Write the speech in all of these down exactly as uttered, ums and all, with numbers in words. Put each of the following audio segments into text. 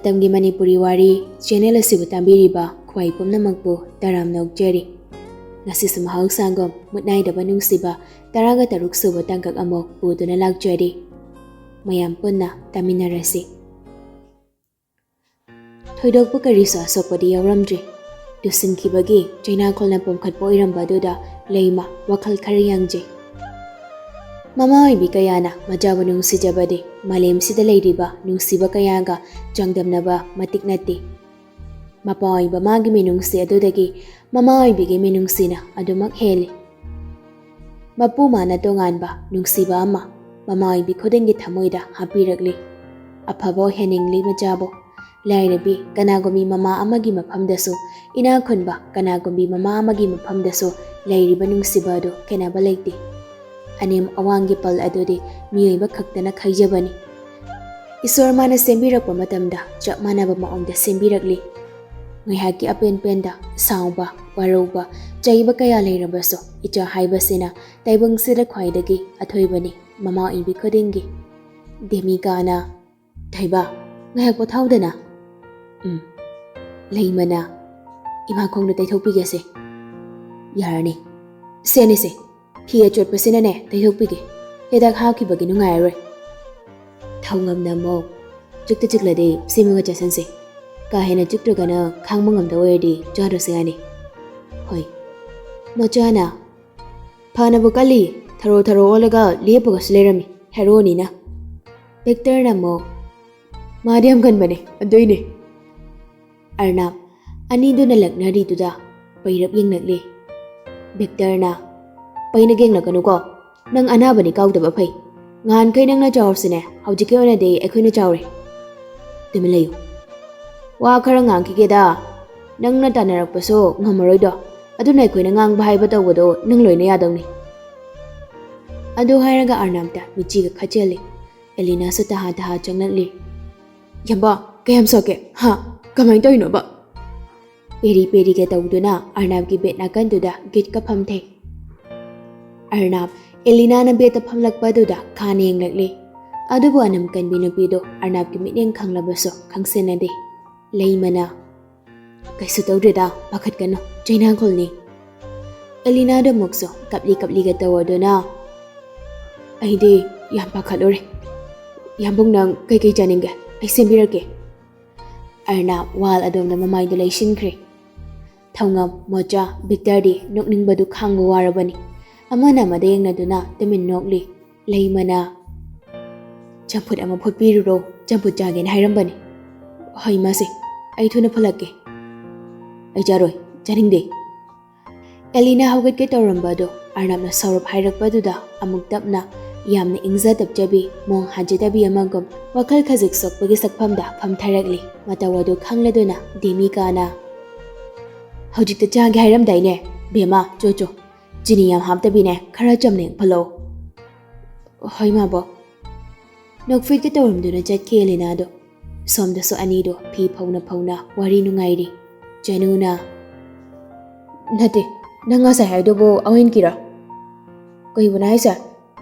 ꯃꯇꯝꯒꯤ ꯃꯅꯤꯄꯨꯔꯤ ꯋꯥꯔꯤ ꯆꯦꯅꯦꯜ ꯑꯁꯤꯕꯨ ꯇꯥꯕꯤꯔꯤꯕ ꯈ꯭ꯋꯥꯏ ꯄꯨꯝꯅꯃꯛꯄꯨ ꯇꯔꯥꯝꯅ ꯑꯣꯛꯆꯔꯤ꯫ ꯉꯁꯤꯁꯨ ꯃꯍꯧꯁꯥꯒꯨꯝ ꯃꯨꯠ ꯅꯥꯏꯗꯕ ꯅꯨꯡꯁꯤꯕ ꯇꯔꯥꯒ ꯇꯔꯨꯛ ꯁꯨꯕ ꯇꯥꯡꯀꯛ ꯑꯃꯨꯛ ꯄꯨꯗꯨꯅ ꯂꯥꯛꯆꯔꯤ꯫ ꯃꯌꯥꯝ ꯄꯨꯟꯅ ꯇꯥꯃꯤꯟꯅꯔꯁꯤ꯫ ꯊꯣꯏꯗꯣꯛꯄ ꯀꯔꯤꯁꯨ ꯑꯁꯣꯛꯄꯗꯤ ꯌꯥꯎꯔꯝꯗ꯭ꯔꯤ꯫ ꯇꯨꯁꯤꯟꯈꯤꯕꯒꯤ ꯆꯩꯅꯥꯈꯣꯜꯅ ꯄꯣꯝꯈꯠꯄ ꯑꯣꯏꯔꯝꯕ ꯑꯗꯨꯗ ꯂꯩꯃ ꯋꯥꯈꯜ ꯈꯔ ꯌꯥꯡꯖꯩ꯫ ꯃꯃꯥ ꯑꯣꯏꯕꯤ ꯀꯌꯥꯅ ꯃꯆꯥꯕꯨ ꯅꯨꯡꯁꯤꯖꯕꯗꯤ ꯃꯥꯂꯦꯝꯁꯤꯗ ꯂꯩꯔꯤꯕ ꯅꯨꯡꯁꯤꯕ ꯀꯌꯥꯒ ꯆꯥꯡꯗꯝꯅꯕ ꯃꯇꯤꯛ ꯅꯠꯇꯦ꯫ ꯃꯄꯥ ꯑꯣꯏꯕ ꯃꯥꯒꯤ ꯃꯤꯅꯨꯡꯁꯤ ꯑꯗꯨꯗꯒꯤ ꯃꯃꯥ ꯑꯣꯏꯕꯤꯒꯤ ꯃꯤꯅꯨꯡꯁꯤꯅ ꯑꯗꯨꯃꯛ ꯍꯦꯜꯂꯤ꯫ ꯃꯄꯨ ꯃꯥꯅ ꯇꯣꯉꯥꯟꯕ ꯅꯨꯡꯁꯤꯕ ꯑꯃ ꯃꯃꯥ ꯑꯣꯏꯕꯤ ꯈꯨꯗꯤꯡꯒꯤ ꯊꯃꯣꯏꯗ ꯍꯥꯞꯄꯤꯔꯛꯂꯤ꯫ ꯑꯐꯕ ꯑꯣꯏꯍꯟꯅꯤꯡꯂꯤ ꯃꯆꯥꯕꯨ꯫ ꯂꯥꯏꯔꯕꯤ ꯀꯅꯥꯒꯨꯝꯕꯤ ꯃꯃꯥ ꯑꯃꯒꯤ ꯃꯐꯝꯗꯁꯨ, ꯏꯅꯥꯛ ꯈꯨꯟꯕ ꯀꯅꯥꯒꯨꯝꯕꯤ ꯃꯃꯥ ꯑꯃꯒꯤ ꯃꯐꯝꯗꯁꯨ ꯂꯩꯔꯤꯕ ꯅꯨꯡꯁꯤꯕ ꯑꯗꯨ ꯈꯦꯠꯅꯕ ꯂꯩꯇꯦ꯫ ꯑꯅꯦꯝ ꯑꯋꯥꯡꯒꯤ ꯄꯜ ꯑꯗꯨꯗꯤ ꯃꯤꯑꯣꯏꯕ ꯈꯛꯇꯅ ꯈꯥꯏꯖꯕꯅꯤ꯫ ꯏꯁꯣꯔ ꯃꯥꯅ ꯁꯦꯝꯕꯤꯔꯛꯄ ꯃꯇꯝꯗ ꯆꯞ ꯃꯥꯟꯅꯕ ꯃꯑꯣꯡꯗ ꯁꯦꯝꯕꯤꯔꯛꯂꯤ꯫ ꯉꯥꯏꯍꯥꯛꯀꯤ ꯑꯄꯦꯟ ꯄꯦꯟꯗ ꯁꯥꯎꯕ, ꯋꯥꯔꯧꯕ, ꯆꯩꯕ ꯀꯌꯥ ꯂꯩꯔꯕꯁꯨ ꯏꯆꯥ ꯍꯥꯏꯕꯁꯤꯅ ꯇꯥꯏꯕꯪꯁꯤꯗ ꯈ꯭ꯋꯥꯏꯗꯒꯤ ꯑꯊꯣꯏꯕꯅꯤ ꯃꯃꯥ ꯑꯣꯏꯕꯤ ꯈꯨꯗꯤꯡꯒꯤ꯫ ꯗꯦꯃꯤꯀꯥꯅ, "ꯊꯣꯏꯕ, ꯉꯥꯏꯍꯥꯛ ꯄꯣꯊꯥꯎꯗꯅ꯫" "ꯎꯝ꯫" ꯂꯩꯃꯅ, "ꯏꯃꯥ ꯈꯣꯡꯗ ꯇꯩꯊꯣꯛꯄꯤꯒꯦꯁꯦ꯫" "ꯌꯥꯔꯅꯤ꯫ ꯁꯦꯅꯦꯁꯦ, ꯐꯤ ꯑꯆꯣꯠꯄꯁꯤꯅꯅꯦ ꯇꯩꯊꯣꯛꯄꯤꯒꯦ꯫ ꯍꯤꯗꯥꯛ ꯍꯥꯞꯈꯤꯕꯒꯤ ꯅꯨꯡꯉꯥꯏꯔꯔꯣꯏ꯫" ꯊꯧꯉꯝꯅ ꯑꯃꯨꯛ, "ꯆꯤꯛꯇ ꯆꯤꯛꯂꯗꯤ ꯁꯦꯝꯃꯒ ꯆꯥꯁꯤꯟꯁꯦ꯫ ꯀꯥ ꯍꯦꯟꯅ ꯆꯤꯛꯇ꯭ꯔꯒꯅ ꯈꯥꯡꯕ ꯉꯝꯗꯕ ꯑꯣꯏꯔꯗꯤ ꯆꯥꯗ꯭ꯔꯁꯨ ꯌꯥꯅꯤ꯫" "ꯍꯣꯏ꯫" ꯃꯆꯥꯅ, "ꯐꯅꯕ ꯀꯜꯂꯤ, ꯊꯔꯣ ꯊꯔꯣ ꯑꯣꯜꯂꯒ ꯂꯦꯞꯄꯒꯁꯨ ꯂꯩꯔꯝꯃꯤ ꯍꯦꯔꯣꯅꯤꯅ꯫" ꯚꯤꯛꯇꯔꯅ ꯑꯃꯨꯛ, "ꯃꯥꯗꯤ ꯌꯥꯝ ꯀꯟꯕꯅꯦ, ꯑꯗꯨꯏꯅꯦ꯫" ꯑꯔꯅꯥꯞ, ꯑꯅꯤꯗꯨꯅ ꯂꯛꯅꯔꯤꯗꯨꯗ ꯄꯩꯔꯞ ꯌꯦꯡꯂꯛꯂꯤ꯫ ꯚꯤꯛꯇꯔꯅ, "ꯄꯩꯅ ꯌꯦꯡꯂꯛꯀꯅꯨꯀꯣ, ꯅꯪ ꯑꯅꯥꯕꯅꯤ ꯀꯥꯎꯗꯕ ꯐꯩ꯫ ꯉꯍꯥꯟꯈꯩ ꯅꯪꯅ ꯆꯥꯎꯔꯁꯨꯅꯦ, ꯍꯧꯖꯤꯛꯀꯤ ꯑꯣꯏꯅꯗꯤ ꯑꯩꯈꯣꯏꯅ ꯆꯥꯎꯔꯦ꯫ ꯇꯨꯃꯤꯟ ꯂꯩꯌꯨ꯫ ꯋꯥ ꯈꯔ ꯉꯥꯡꯈꯤꯒꯦꯗ꯫ ꯅꯪꯅ ꯇꯥꯟꯅꯔꯛꯄꯁꯨ ꯉꯝꯃꯔꯣꯏꯗꯣ꯫ ꯑꯗꯨꯅ ꯑꯩꯈꯣꯏꯅ ꯉꯥꯡꯕ ꯍꯥꯏꯕ ꯇꯧꯕꯗꯣ ꯅꯪ ꯂꯣꯏꯅ ꯌꯥꯗꯧꯅꯤ꯫" ꯑꯗꯨ ꯍꯥꯏꯔꯒ ꯑꯔꯅꯥꯞꯇ ꯃꯤꯠꯆꯤꯒ ꯈꯠꯆꯜꯂꯤ꯫ ꯑꯦꯂꯤꯅꯥꯁꯨ ꯇꯍꯥ ꯇꯍꯥ ꯆꯪꯂꯛꯂꯤ꯫ "ꯌꯥꯝꯕ, ꯀꯌꯥꯝ ꯁꯣꯛꯀꯦ? ꯍꯥ? ꯀꯃꯥꯏꯅ ꯇꯧꯔꯤꯅꯣꯕ?" ꯄꯦꯔꯤ ꯄꯦꯔꯤꯒ ꯇꯧꯗꯨꯅ ꯑꯔꯅꯥꯞꯀꯤ ꯕꯦꯠ ꯅꯥꯀꯟꯗꯨꯗ ꯒꯤꯠꯀ ꯐꯝꯊꯩ꯫ ꯑꯔꯅꯥꯞ ꯑꯦꯂꯤꯅꯥꯅ ꯕꯦꯠꯇ ꯐꯝꯂꯛꯄ ꯑꯗꯨꯗ ꯈꯥꯅ ꯌꯦꯡꯂꯛꯂꯤ꯫ ꯑꯗꯨꯕꯨ ꯑꯅꯝ ꯀꯟꯕꯤ ꯅꯨꯄꯤꯗꯣ ꯑꯔꯅꯥꯞꯀꯤ ꯃꯤꯠꯌꯦꯡ ꯈꯪꯂꯕꯁꯨ ꯈꯪꯁꯤꯟꯅꯗꯦ꯫ ꯂꯩꯃꯅ, "ꯀꯩꯁꯨ ꯇꯧꯗ꯭ꯔꯦꯗ, ꯄꯥꯈꯠꯀꯅꯨ, ꯆꯩꯅꯥꯈꯣꯜꯅꯤ꯫" ꯑꯦꯂꯤꯅꯥꯗꯣ ꯑꯃꯨꯛꯁꯨ ꯀꯞꯂꯤ ꯀꯞꯂꯤꯒ ꯇꯧꯔꯗꯨꯅ, "ꯑꯩꯗꯤ ꯌꯥꯝ ꯄꯥꯈꯠꯂꯨꯔꯦ꯫ ꯌꯥꯝꯕꯨꯡ, ꯅꯪ ꯀꯩꯀꯩ ꯆꯥꯅꯤꯡꯒꯦ? ꯑꯩ ꯁꯦꯝꯕꯤꯔꯛꯀꯦ꯫" ꯑꯔꯅꯥꯞ ꯋꯥꯜ ꯑꯗꯣꯝꯗ ꯃꯃꯥꯏꯗꯨ ꯂꯩꯁꯤꯟꯈ꯭ꯔꯦ꯫ ꯊꯧꯉꯝ, ꯃꯣꯆꯥ, ꯚꯤꯛꯇꯔꯗꯤ ꯅꯣꯛꯅꯤꯡꯕꯗꯨ ꯈꯥꯡꯕ ꯋꯥꯔꯕꯅꯤ꯫ ꯑꯃꯅ ꯑꯃꯗ ꯌꯦꯡꯅꯗꯨꯅ ꯇꯨꯃꯤꯟ ꯅꯣꯛꯂꯤ꯫ ꯂꯩꯃꯅ, "ꯆꯝꯐꯨꯠ ꯑꯃ ꯐꯨꯠꯄꯤꯔꯨꯔꯣ, ꯆꯝꯐꯨꯠ ꯆꯥꯒꯦꯅ ꯍꯥꯏꯔꯝꯕꯅꯤ꯫" "ꯍꯣꯏ, ꯃꯥꯁꯦ, ꯑꯩ ꯊꯨꯅ ꯐꯨꯠꯂꯛꯀꯦ꯫" "ꯑꯩ ꯆꯥꯔꯣꯏ, ꯆꯥꯅꯤꯡꯗꯦ꯫" ꯑꯦꯂꯤꯅꯥ ꯍꯧꯒꯠꯀꯦ ꯇꯧꯔꯝꯕ ꯑꯗꯨ ꯑꯔꯅꯥꯞꯅ ꯁꯧꯔꯞ ꯍꯥꯏꯔꯛꯄꯗꯨꯗ ꯑꯃꯨꯛ ꯇꯞꯅ, ꯌꯥꯝꯅ ꯏꯪꯖ ꯇꯞꯆꯕꯤ, ꯃꯣꯡ ꯍꯥꯟꯖꯗꯕꯤ ꯑꯃꯒꯨꯝ ꯋꯥꯈꯜ ꯈꯖꯤꯛ ꯁꯣꯛꯄꯒꯤ ꯁꯛꯐꯝꯗ ꯐꯝꯊꯔꯛꯂꯤ꯫ ꯃꯇꯧ ꯑꯗꯨ ꯈꯪꯂꯗꯨꯅ ꯗꯦꯃꯤꯀꯥꯅ, "ꯍꯧꯖꯤꯛꯇ ꯆꯥꯒꯦ ꯍꯥꯏꯔꯝꯗꯥꯏꯅꯦ? ꯕꯦꯝꯃ, ꯆꯣ ꯆꯣ, ꯆꯤꯅꯤ ꯌꯥꯝ ꯍꯥꯞꯇꯕꯤꯅꯦ, ꯈꯔ ꯆꯝꯅ ꯍꯦꯛ ꯐꯨꯠꯂꯛꯑꯣ꯫" "ꯍꯣꯏ, ꯃꯥꯕꯣꯛ꯫" ꯅꯣꯛꯐꯦꯠꯀ ꯇꯧꯔꯝꯗꯨꯅ ꯆꯠꯈꯤ ꯑꯦꯂꯤꯅꯥꯗꯣ꯫ ꯁꯣꯝꯗꯁꯨ ꯑꯅꯤꯗꯣ ꯐꯤ ꯐꯧꯅ ꯐꯧꯅ ꯋꯥꯔꯤ ꯅꯨꯡꯉꯥꯏꯔꯤ꯫ ꯆꯅꯨꯅ, "ꯅꯠꯇꯦ, ꯅꯪ ꯉꯁꯥꯏ ꯍꯥꯏꯗꯨꯕꯨ ꯑꯋꯦꯟꯀꯤꯔꯣ?" "ꯀꯩꯕꯨꯅꯣ ꯍꯥꯏꯁꯦ?"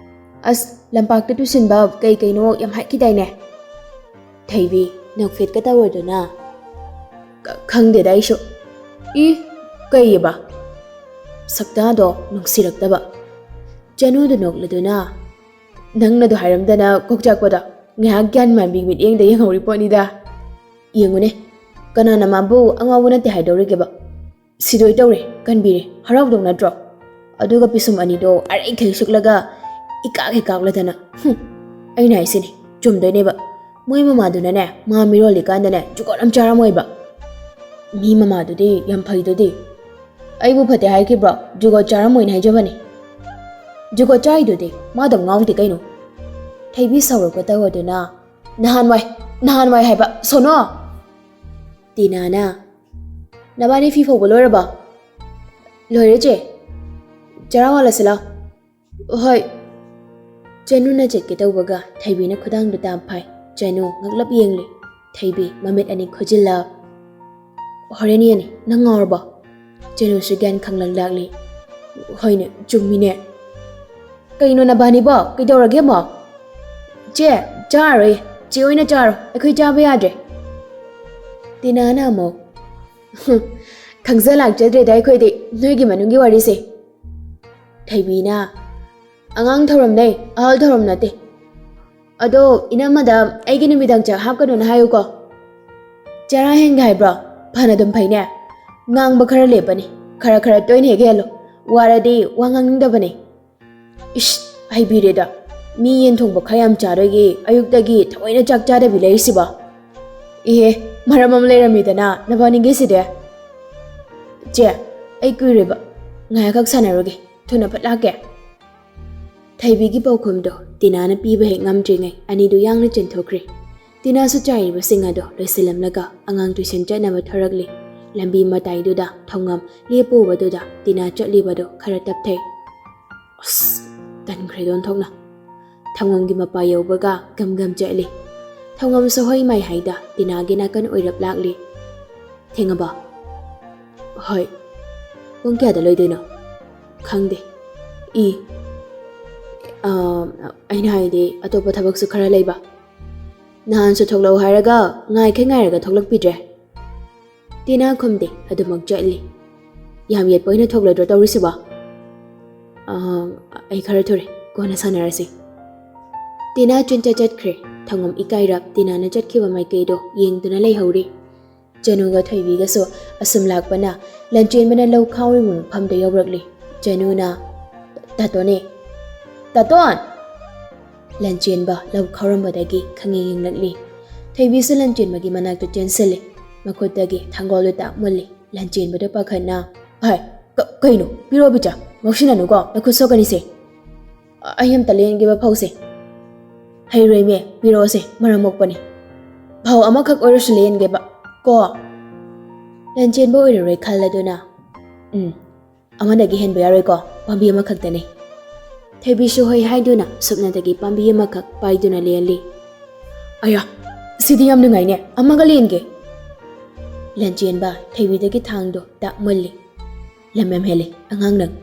"ꯑꯁ, ꯂꯝꯄꯥꯛꯇ ꯇꯨꯁꯤꯟꯕ ꯀꯩ ꯀꯩꯅꯣ ꯌꯥꯝ ꯍꯥꯏꯈꯤꯗꯥꯏꯅꯦ?" ꯊꯩꯕꯤ ꯅꯣꯛꯐꯦꯠꯀ ꯇꯧꯔꯗꯨꯅ, "ꯈ-, ꯈꯪꯗꯦꯗ ꯑꯩꯁꯨ꯫" "ꯏ, ꯀꯩꯑꯕ?" ꯁꯛꯇꯥꯗꯣ ꯅꯨꯡꯁꯤꯔꯛꯇꯕ꯫ ꯆꯅꯨꯗꯣ ꯅꯣꯛꯂꯗꯨꯅ, "ꯅꯪꯅꯗꯣ ꯍꯥꯏꯔꯝꯗꯅ ꯀꯣꯛ ꯆꯥꯛꯄꯗꯣ ꯉꯥꯏꯍꯥꯛ ꯒ꯭ꯌꯥꯟ ꯃꯥꯟꯕꯤ ꯃꯤꯠꯌꯦꯡꯗ ꯌꯦꯡꯍꯧꯔꯤ ꯄꯣꯠꯅꯤꯗ꯫ ꯌꯦꯡꯉꯨꯅꯦ, ꯀꯅꯥꯅ ꯃꯥꯕꯨ ꯑꯉꯥꯎꯕ ꯅꯠꯇꯦ ꯍꯥꯏꯗꯧꯔꯤꯒꯦꯕ? ꯁꯤꯗꯣꯏ ꯇꯧꯔꯦ, ꯀꯟꯕꯤꯔꯦ, ꯍꯔꯥꯎꯗꯧ ꯅꯠꯇ꯭ꯔꯣ? ꯑꯗꯨꯒ ꯄꯤꯁꯨꯝ ꯑꯅꯤꯗꯣ ꯑꯔꯩꯈꯩ ꯁꯨꯛꯂꯒ ꯏꯀꯥꯛ ꯍꯦꯛ ꯀꯥꯛꯂꯗꯅ꯫ ꯍꯨꯝ, ꯑꯩꯅ ꯍꯥꯏꯁꯤꯅꯤ, ꯆꯨꯝꯗꯣꯏꯅꯦꯕ꯫ ꯃꯣꯏ ꯃꯃꯥꯗꯨꯅꯅꯦ, ꯃꯥ ꯃꯤꯔꯣꯜꯂꯤꯀꯥꯟꯗꯅꯦ ꯖꯨꯒꯣꯠ ꯑꯃ ꯆꯥꯔꯝꯃꯣꯏꯕ꯫ ꯃꯤ ꯃꯃꯥꯗꯨꯗꯤ ꯌꯥꯝ ꯐꯩꯗꯨꯗꯤ꯫ ꯑꯩꯕꯨ ꯐꯠꯇꯦ ꯍꯥꯏꯈꯤꯕ꯭ꯔꯣ? ꯖꯨꯒꯣꯠ ꯆꯥꯔꯝꯃꯣꯏꯅ ꯍꯥꯏꯖꯕꯅꯤ꯫ ꯖꯨꯒꯣꯠ ꯆꯥꯔꯤꯗꯨꯗꯤ ꯃꯥꯗꯧ ꯉꯥꯎꯗꯦ ꯀꯩꯅꯣ꯫" ꯊꯩꯕꯤ ꯁꯧꯔꯛꯄ ꯇꯧꯔꯗꯨꯅ, "ꯅꯍꯥꯟꯋꯥꯏ, ꯅꯍꯥꯟꯋꯥꯏ ꯍꯥꯏꯕ, ꯁꯣꯅꯣ!" ꯇꯤꯅꯥꯅ, "ꯅꯕꯥꯅꯤ ꯐꯤ ꯐꯧꯕ ꯂꯣꯏꯔꯕꯣ?" "ꯂꯣꯏꯔꯦ ꯆꯦ꯫ ꯆꯔꯥ ꯋꯥꯜꯂꯁꯤ ꯂꯥꯎ꯫" "ꯍꯣꯏ꯫" ꯆꯅꯨꯅ ꯆꯠꯀꯦ ꯇꯧꯕꯒ ꯊꯩꯕꯤꯅ ꯈꯨꯗꯥꯡꯗꯨ ꯇꯥꯞ ꯐꯥꯏ꯫ ꯆꯅꯨ ꯉꯛꯂꯞ ꯌꯦꯡꯂꯤ꯫ ꯊꯩꯕꯤ ꯃꯃꯤꯠ ꯑꯅꯤ ꯈꯨꯖꯤꯜꯂ, "ꯍꯣꯔꯦꯟ ꯌꯦꯟꯅꯤ, ꯅꯪ ꯉꯥꯎꯔꯕꯣ?" ꯆꯅꯨꯁꯨ ꯒ꯭ꯌꯥꯟ ꯈꯪꯂꯛ ꯂꯥꯛꯂꯤ꯫ "ꯍꯣꯏꯅꯦ, ꯆꯨꯝꯃꯤꯅꯦ꯫ ꯀꯩꯅꯣ ꯅꯕꯥꯅꯤꯕꯣ? ꯀꯩꯗꯧꯔꯒꯦ ꯑꯃꯨꯛ?" "ꯆꯦ, ꯆꯥꯔꯣꯏ꯫ ꯆꯦ ꯑꯣꯏꯅ ꯆꯥꯔꯣ꯫ ꯑꯩꯈꯣꯏ ꯆꯥꯕ ꯌꯥꯗ꯭ꯔꯦ꯫" ꯇꯤꯅꯥꯅ ꯑꯃꯨꯛ, "ꯈꯪꯖ ꯂꯥꯛꯆꯗ꯭ꯔꯦꯗ ꯑꯩꯈꯣꯏꯗꯤ ꯅꯣꯏꯒꯤ ꯃꯅꯨꯡꯒꯤ ꯋꯥꯔꯤꯁꯦ꯫ ꯊꯣꯏꯕꯤꯅ, "ꯑꯉꯥꯡ ꯊꯧꯔꯝꯅꯦ, ꯑꯍꯜ ꯊꯧꯔꯝ ꯅꯠꯇꯦ꯫ ꯑꯗꯣ ꯏꯅꯝꯃꯗ ꯑꯩꯒꯤ ꯅꯨꯃꯤꯗꯥꯡ ꯆꯥꯛ ꯍꯥꯞꯀꯅꯨꯅ ꯍꯥꯏꯌꯨꯀꯣ꯫" "ꯆꯔꯥ ꯍꯦꯟꯒꯦ ꯍꯥꯏꯕ꯭ꯔꯣ? ꯐꯅ ꯑꯗꯨꯝ ꯐꯩꯅꯦ꯫ ꯉꯥꯡꯕ ꯈꯔ ꯂꯦꯞꯄꯅꯤ꯫ ꯈꯔ ꯈꯔ ꯇꯣꯏꯅ ꯍꯦꯛ ꯍꯦꯜꯂꯨ꯫ ꯋꯥꯔꯗꯤ ꯋꯥ ꯉꯥꯡꯅꯤꯡꯗꯕꯅꯤ꯫" "ꯏꯁ, ꯍꯩꯕꯤꯔꯦꯗ꯫ ꯃꯤ ꯌꯦꯟ ꯊꯣꯡꯕ ꯈꯔ ꯌꯥꯝ ꯆꯥꯗꯣꯏꯒꯤ ꯑꯌꯨꯛꯇꯒꯤ ꯊꯑꯣꯏꯅ ꯆꯥꯛ ꯆꯥꯗꯕꯤ ꯂꯩꯔꯤꯁꯤꯕꯣ? ꯏꯍꯦ, ꯃꯔꯝ ꯑꯃ ꯂꯩꯔꯝꯃꯤꯗꯅ ꯅꯕꯥꯅꯤꯒꯤꯁꯤꯗꯤ꯫" "ꯆꯦ, ꯑꯩ ꯀꯨꯏꯔꯣꯏꯕ꯫ ꯉꯥꯏꯍꯥꯛꯈꯛ ꯁꯥꯟꯅꯔꯨꯒꯦ꯫ ꯊꯨꯅ ꯐꯠ ꯂꯥꯛꯀꯦ꯫" ꯊꯣꯏꯕꯤꯒꯤ ꯄꯥꯎꯈꯨꯝꯗꯣ ꯇꯤꯅꯥꯅ ꯄꯤꯕ ꯍꯦꯛ ꯉꯝꯗ꯭ꯔꯤꯉꯩ ꯑꯅꯤꯗꯨ ꯌꯥꯡꯅ ꯆꯦꯟꯊꯣꯛꯈ꯭ꯔꯦ꯫ ꯇꯤꯅꯥꯁꯨ ꯆꯥꯏꯔꯤꯕꯁꯤꯡ ꯑꯗꯣ ꯂꯣꯏꯁꯤꯜꯂꯝꯂꯒ ꯑꯉꯥꯡ ꯇꯨꯏꯁꯟ ꯆꯠꯅꯕ ꯊꯣꯔꯛꯂꯤ꯫ ꯂꯝꯕꯤ ꯃꯇꯥꯏꯗꯨꯗ ꯊꯧꯉꯝ ꯂꯦꯞꯄ ꯎꯕꯗꯨꯗ ꯇꯤꯅꯥ ꯆꯠꯂꯤꯕꯗꯣ ꯈꯔ ꯇꯞꯊꯩ꯫ ꯑꯁ, ꯇꯟꯈ꯭ꯔꯦꯗ ꯑꯣꯟꯊꯣꯛꯅ꯫ ꯊꯧꯉꯝꯒꯤ ꯃꯄꯥ ꯌꯧꯕꯒ ꯒꯝ ꯒꯝ ꯆꯠꯂꯤ꯫ ꯊꯧꯉꯝꯁꯨ ꯍꯣꯏ ꯃꯥꯏ ꯍꯥꯏꯗ ꯇꯤꯅꯥꯒꯤ ꯅꯥꯀꯟ ꯑꯣꯏꯔꯞ ꯂꯥꯛꯂꯤ꯫ "ꯊꯦꯡꯉꯕꯣ?" "ꯍꯣꯏ꯫ ꯄꯨꯡ ꯀꯌꯥꯗ ꯂꯣꯏꯗꯣꯏꯅꯣ?" "ꯈꯪꯗꯦ꯫" "ꯏ, ꯑ, ꯑꯩꯅ ꯍꯥꯏꯗꯤ ꯑꯇꯣꯞꯄ ꯊꯕꯛꯁꯨ ꯈꯔ ꯂꯩꯕ꯫ ꯅꯍꯥꯟꯁꯨ ꯊꯣꯛꯂꯛꯑꯣ ꯍꯥꯏꯔꯒ ꯉꯥꯏꯈꯩ ꯉꯥꯏꯔꯒ ꯊꯣꯛꯂꯛꯄꯤꯗ꯭ꯔꯦ꯫" ꯇꯤꯅꯥ ꯈꯨꯝꯗꯦ, ꯑꯗꯨꯃꯛ ꯆꯠꯂꯤ꯫ "ꯌꯥꯝ ꯌꯦꯠꯄ ꯑꯣꯏꯅ ꯊꯣꯛꯂꯗ꯭ꯔꯣ ꯇꯧꯔꯤꯁꯤꯕꯣ?" "ꯑ, ꯑꯩ ꯈꯔ ꯊꯨꯔꯦ, ꯀꯣꯟꯅ ꯁꯥꯟꯅꯔꯁꯤ꯫" ꯇꯤꯅꯥ ꯆꯤꯟꯆꯠ ꯆꯠꯈ꯭ꯔꯦ꯫ ꯊꯧꯉꯝ ꯏꯀꯥꯏꯔꯞ ꯇꯤꯅꯥꯅ ꯆꯠꯈꯤꯕ ꯃꯥꯏꯀꯩꯗꯣ ꯌꯦꯡꯗꯨꯅ ꯂꯩꯍꯧꯔꯤ꯫ ꯖꯅꯨꯒ ꯊꯣꯏꯕꯤꯒꯁꯨ ꯑꯁꯨꯝ ꯂꯥꯛꯄꯅ ꯂꯟꯆꯦꯟꯕꯅ ꯂꯧ ꯈꯥꯎꯔꯤꯕ ꯃꯐꯝꯗ ꯌꯧꯔꯛꯂꯤ꯫ ꯖꯅꯨꯅ, "ꯇꯥꯇꯣꯟꯅꯦ꯫" "ꯇꯥꯇꯣꯟ!" ꯂꯟꯆꯦꯟꯕ ꯂꯧ ꯈꯥꯎꯔꯝꯕꯗꯒꯤ ꯈꯪꯌꯦꯡ ꯌꯦꯡꯂꯛꯂꯤ꯫ ꯊꯣꯏꯕꯤꯁꯨ ꯂꯟꯆꯦꯟꯕꯒꯤ ꯃꯅꯥꯛꯇ ꯆꯦꯟꯁꯤꯜꯂꯤ꯫ ꯃꯈꯨꯠꯇꯒꯤ ꯊꯥꯡꯒꯣꯜꯗꯨ ꯇꯥꯛ ꯃꯨꯜꯂꯤ꯫ ꯂꯟꯆꯦꯟꯕꯗꯨ ꯄꯥꯈꯠꯅ, "ꯍꯥꯏ, ꯀ-, ꯀꯩꯅꯣ? ꯄꯤꯔꯛꯑꯣ ꯕꯤꯆꯥ, ꯉꯥꯎꯁꯤꯟꯅꯅꯨꯀꯣ, ꯅꯈꯨꯠ ꯁꯣꯛꯀꯅꯤꯁꯦ꯫" "ꯑ-, ꯑꯩ ꯑꯝꯇ ꯂꯦꯟꯒꯦꯕ ꯐꯧꯁꯦ꯫" "ꯍꯩꯔꯣꯏꯃꯦ, ꯄꯤꯔꯛꯑꯣꯁꯦ, ꯃꯔꯝ ꯃꯣꯛꯄꯅꯤ꯫ ꯐꯧ ꯑꯃꯈꯛ ꯑꯣꯏꯔꯁꯨ ꯂꯦꯟꯒꯦꯕ ꯀꯣ꯫" ꯂꯟꯆꯦꯟꯕ ꯑꯣꯏꯔꯔꯣꯏ ꯈꯜꯂꯗꯨꯅ, "ꯎꯝ, ꯑꯃꯗꯒꯤ ꯍꯦꯟꯕ ꯌꯥꯔꯣꯏꯀꯣ, ꯄꯥꯝꯕꯤ ꯑꯃꯈꯛꯇꯅꯤ꯫" ꯊꯣꯏꯕꯤꯁꯨ ꯍꯣꯏ ꯍꯥꯏꯗꯨꯅ ꯁꯨꯞꯅꯇꯒꯤ ꯄꯥꯝꯕꯤ ꯑꯃꯈꯛ ꯄꯥꯏꯗꯨꯅ ꯂꯦꯜꯂꯤ꯫ "ꯑꯌꯥ, ꯁꯤꯗꯤ ꯌꯥꯝ ꯅꯨꯡꯉꯥꯏꯅꯦ, ꯑꯃꯒ ꯂꯦꯟꯒꯦ꯫" ꯂꯟꯆꯦꯟꯕ ꯊꯣꯏꯕꯤꯗꯒꯤ ꯊꯥꯡꯗꯣ ꯇꯥꯛ ꯃꯨꯜꯂꯤ꯫ "ꯂꯝ ꯌꯥꯝ ꯍꯦꯜꯂꯤ, ꯑꯉꯥꯡ ꯅꯪ꯫"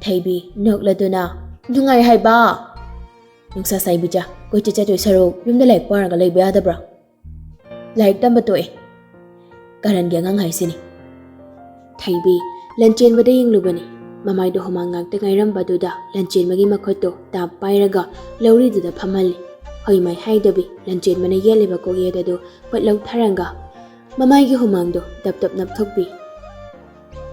ꯊꯣꯏꯕꯤ ꯅꯣꯛꯂꯗꯨꯅ, "ꯅꯨꯡꯉꯥꯏ ꯍꯥꯏꯕ?" "ꯅꯨꯡꯁꯥ ꯁꯥꯏ ꯕꯤꯖꯥ, ꯀꯣꯏꯆꯠ ꯆꯠꯇꯣꯏ ꯁꯔꯨꯛ ꯌꯨꯝꯗ ꯂꯥꯏꯔꯤꯛ ꯄꯥꯔꯒ ꯂꯩꯕ ꯌꯥꯗꯕ꯭ꯔꯥ?" "ꯂꯥꯏꯔꯤꯛ ꯇꯝꯕ ꯇꯣꯛꯑꯦ꯫ ꯀꯔꯟꯒꯤ ꯑꯉꯥꯡ ꯍꯥꯏꯁꯤꯅꯤ꯫" ꯊꯩꯕꯤ ꯂꯟꯆꯦꯟꯕꯗ ꯌꯦꯡꯂꯨꯕꯅꯤ꯫ ꯃꯃꯥꯏꯗꯣ ꯍꯨꯃꯥꯡ ꯉꯥꯛꯇ ꯉꯥꯏꯔꯝꯕꯗꯨꯗ ꯂꯟꯆꯦꯟꯕꯒꯤ ꯃꯈꯨꯠꯇꯣ ꯇꯥꯞ ꯄꯥꯏꯔꯒ ꯂꯧꯔꯤꯗꯨꯗ ꯐꯝꯍꯜꯂꯤ꯫ ꯍꯣꯏ ꯃꯥꯏ ꯍꯥꯏꯗꯕꯤ ꯂꯟꯆꯦꯟꯕꯅ ꯌꯦꯠꯂꯤꯕ ꯀꯣꯛꯌꯦꯠ ꯑꯗꯨ ꯐꯠ ꯂꯧꯊꯔꯒ ꯃꯃꯥꯏꯒꯤ ꯍꯨꯃꯥꯡꯗꯣ ꯇꯞ ꯇꯞ ꯅꯞꯊꯣꯛꯄꯤ꯫